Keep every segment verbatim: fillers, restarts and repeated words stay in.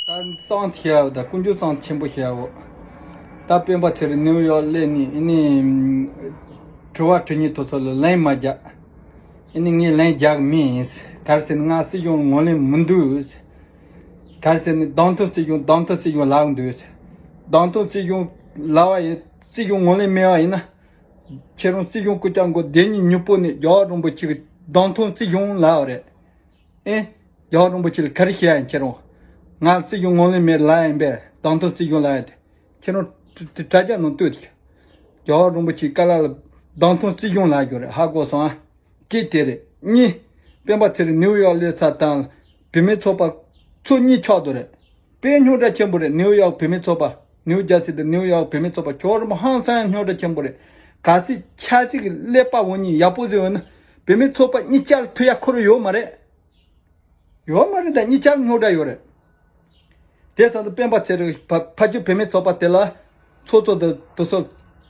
ད་གསང་ཞེས་པ་དང་དཀོན་མཆོག་གསང་ཆེན་པོ་ཞེས་པ། ད་སྤེན་པ་ཚེ་རིང་ནིའུ་ཡོག་སླེབས་ནས་ཨ་ནི་དྲི་བ་དྲི་མཁན་དེ་ཚོ་ལ་ལན་མ་རྒྱག་ཨ་ནི་ངས་ལན་རྒྱག་མིན། ག་རེ་ཟེར་ན་ང་སྲིད་གཞུང་ངོས་ལེན་མི་འདུག་ག་རེ་ཟེར་ན་བདམས་ཐོན་སྲིད་གཞུང་བདམས་ཐོན་སྲིད་གཞུང་ལབ་འདུག་བདམས་ཐོན་སྲིད་གཞུང་ལབ་པ་ཡིན། སྲིད་གཞུང་ངོས་ལེན་མེད་པ་ཡིན་ན། ཁྱེད་རང་སྲིད་གཞུང་སྐུ་ཕྲེང་དགུ་བདེན་གཉིས་མྱུར་པོ་ནས་རྒྱལ་བ་རིན་པོ་ཆེ་གི་བདམས་ཐོན་སྲིད་གཞུང་ལབ་པ་རེད། ཨེ། རྒྱལ་བ་རིན་པོ་ཆེ་ལ་ག་རེ་བཤད་ཡ་ཡིན་ཁྱེད་རང་། ང་ལ་སྲིད་གཞུང་ངོས་ལེན་མེད་ལབ་ཡིན་པས་བདམས་ཐོན་སྲིད་གཞུང་ལབ་ཡ་དེ། ཁྱེད་རང་དྲ་དྲ་རྒྱ་ནང་ལྟོས་ཏེ། རྒྱལ་བ་རིན་པོ་ཆེའི་བཀའ་སློབ་ལ་བདམས་ཐོན་སྲིད་གཞུང་ལབ་རྒྱུ་རེད། ཧ་གོ་སོང་ཨ། གཅིག་དེ་རེད། གཉིས། སྤེན་པ་ཚེ་རིང་ནིའུ་ཡོག་སླེབས་ས་དང་བུད་མེད་ཚོགས་པ་ཚོ་གཉིས་ཆགས་འདུག་རེད། དཔེ་རྙོག་དྲ་ཆེན་པོ་རེད། ནིའུ་ཡོག་བུད་མེད་ཚོགས་པ། ནིའུ་ཇར་སི་དང་ནིའུ་ཡོག་བུད་མེད་ཚོགས་པ་ཁྱོད་རང་ཧང་སང་རྙོག་དྲ་ཆེན་པོ་རེད། གལ་སྲིད་ཆབ་སྲིད་ཀྱི་ཀླད་པ་འོ་གཉིས་ཡག་པོ་བཟོས་ཡོད་ན་བུད་མེད་ཚོགས་པ་གཉིས་ཆར་ཐུ་ཡ་ཁོ་རང་ཡོད་མ་རེད། ཡོད་མ་རེད། ད་གཉིས་ཆར་རྙོག་དྲ་ཡོད་རེད། དེ་སང་དུ་སྤེན་པ་ཚེ་རིང་ཕ་ཕ་ཆུ་བུད་མེད་ཚོགས་པ་དེ་ལ་ཚོགས་གཙོ་དུ་དུ་སོ་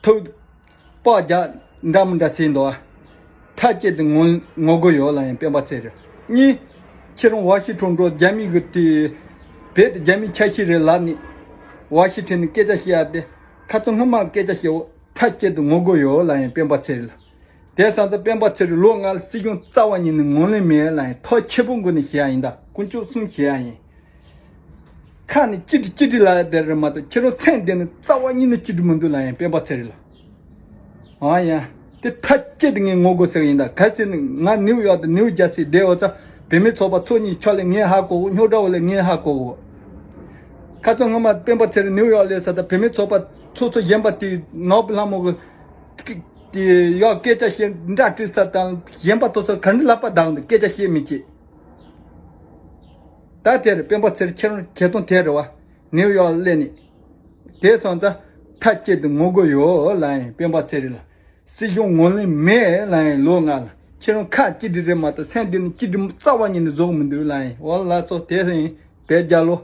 ཐུག་པགས་རྒྱག་འདྲ་མི་འདྲ་བྱས་འདུག་མཐའ་གཅིག་ཏུ་ངོ་ངོ་རྒོལ་ཡོད་ལབ་ཡིན་སྤེན་པ་ཚེ་རིང་། གཉིས། ཁྱེད་རང་ཝ་ཤིང་ཊོན་འགྲོ་རྒྱ་མི་གི་དེ་བེད་དེ་རྒྱ་མི་ཆ་ཤས་རེད་ལབ་ནས་ཝ་ཤིང་ཊོན་ནས་སྐད་ཆ་བཤད་ཡ་དེ་ཁ་ཚོ་སྔོན་མ་སྐད་ཆ་བཤད་འོ་མཐའ་གཅིག་ཏུ་ངོ་རྒོལ་ཡོད་ལབ་ཡིན་སྤེན་པ་ཚེ་རིང་ལ། དེ་སང་ད་སྤེན་པ་ཚེ་རིང་ལོ་ལྔ་ལ་སྲིད་སྐྱོང་རྩ་བ་ཉིད་ནས་ངོས་ལེན་མེད་ལབ་ཡིན། ཐག་ཆེ་པོ་འགོ་ནས་བཤད་ཡ་ཡིན། ད་དཀོན་མཆོག་གསུམ་བཤད་ཡ་ཡིན། ཁ་ནས་ཅི་འདྲི་ཅི་འདྲི་ལབ་ཡ་དེ་རེད་མ་གཏོགས་ཁྱེད་རང་སེམས་གཏིང་ནས་རྩ་བ་ཉིད་ནས་ཅི་འདྲི་མི་འདུག་ལབ་ཡིན་སྤེན་པ་ཚེ་རིང་ལ། ཨ་ཡ། དེ་མཐའ་གཅིག་ཏུ་ངས་ངོ་རྒོལ་ཟེར་གི་ཡིན། ད་གལ་སྲིད་ནི་ང་ནིའུ་ཡོག་དང་ནིའུ་ཇར་སི་བསྡད་ཡོད་ཙང་བུད་མེད་ཚོགས་པ་ཚོ་གཉིས་ཆ་ལས་ངས་ཧ་གོ་གོ་རྙོག་དྲ་བ་ལས་ངས་ཧ་གོ་གོ་ཁ་ཚོ་སྔོན་མ་སྤེན་པ་ཚེ་རིང་ནིའུ་ཡོག་སླེབས་ས་ད་བུད་མེད་ཚོགས་པ་ཚོ་ཚོ་གཞན་པ་དེ་ནོར་བུ་ལྷ་མོ་གི་དེ་ཡོག་སྐད་ཆ་བཤད་འདྲ་བྲིས་ས་དང་གཞན་པ་དེ་ཚོ་ག་འདྲ་ལབ་པ་དང་སྐད་ཆ་བཤད་མི་བྱེད། ད་དེར་སྤེན་པ་ཚེ་རིང་ཁྱེད་རང་བྱེད་སྟངས་དེ་རེད་བ། ནིའུ་ཡོག་སླེབས་ནས། དེ་སོང་ཙང་མཐའ་གཅིག་ཏུ་ངོ་རྒོལ་ཡོད་ལབ་ཡིན་སྤེན་པ་ཚེ་རིང་ལ། སྲིད་གཞུང་ངོས་ལེན་མེད་ལབ་ཡིན་ལོ་ལྔ་ལ། ཁྱེད་རང་ཁ་གཅིག་སྒྲིལ་རེད་མ་གཏོགས་སེམས་གཏིང་ནས་གཅིག་སྒྲིལ་རྩ་བ་ཉིད་ནས་བཟོ་གི་མི་འདུག་ལབ་ཡིན། འོ་ལགས་སོ། དེ་ཡིན་བོད་རྒྱལ་ལོ།